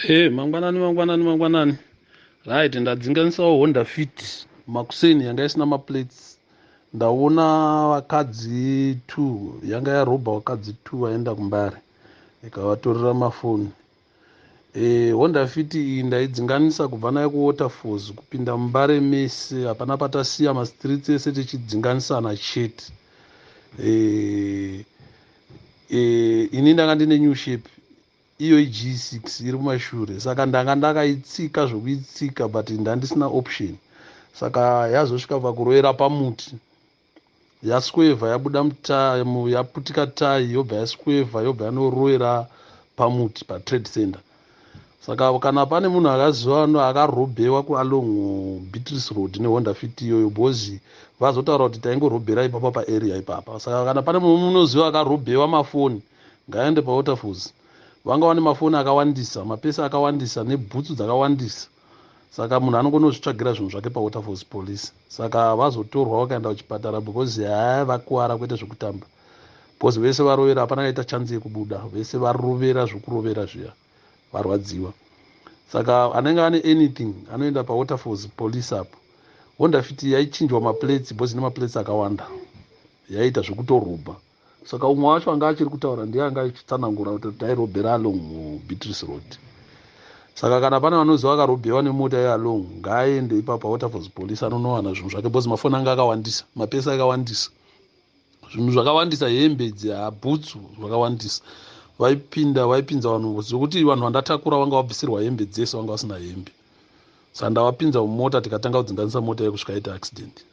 E mangwanani, mangwanani, mangwanani. Right, ndadzinganisawo Honda Fit makuseni, yanga isina maplates. Ndaona vakadzi two, yanga yarobha vakadzi two vaenda kuMbare, ikavatorera mafoni. Honda Fit iyi ndaidzinganisa kubva nayo kuWaterfalls kupinda muMbare mese, hapana patasiya, mastreets ese tichidzinganisana chete. Ini ndanga ndine new shape iyo iG6 iri kumashure, saka ndanga ndakaitsika zvokuitsika, but ndandisina option. Saka yazosvika pakurovera pamuti, yaswevha, yabuda, yaputika tai, yobva yaswevha, yobva yanorovera pamuti paTrade Center. Saka kana pane munhu akaziva akarobhewa kualong Beatrice Road neHonda Fit iyoyo, because vazotaura kuti taingorobhera ipapa paarea ipapa. Saka kana pane munhu munoziva akarobhewa mafoni, ngaende paWaterfalls. Vanga vane mafoni akawandisa, mapesi akawandisa nebhutsu dzakawandisa. Saka munhu anongonozvitsvagira zvinhu zvake paWaterfalls Police. Saka vazotorwa vakaenda kuchipatara because haa, vakuwara kwete zvekutamba, because vese varovera, hapana kaita chance yekubuda, vese varovera zvokurovera zviya, varwadziwa. Saka anenge ane anything anoenda paWaterfalls Police apo. Honda Fit yaichinjwa maplates because ine maplates akawanda, yaiita zvekutorobha. Saka umwe wacho anga achiri kutaura ndiye anga achitsanangura kuti tairobhera along Beatrice Road. Saka kana pane vanoziva akarobhewa nemota yealong, ngaaende ipapo paWaterfalls Police, anonowana zvinhu zvake, because mafoni anga akawandisa, mapesi akawandisa, zvinhu zvakawandisa, hembe dzabhutsu zvakawandisa. Vaipinda, vaipinza vanhu zvekuti vanhu vandatakura vanga vabvisirwa hembe dzese, vanga vasina hembe. Saka ndavapinza mumota, tikatanga kudzinganisa mota yekusvika ita accident.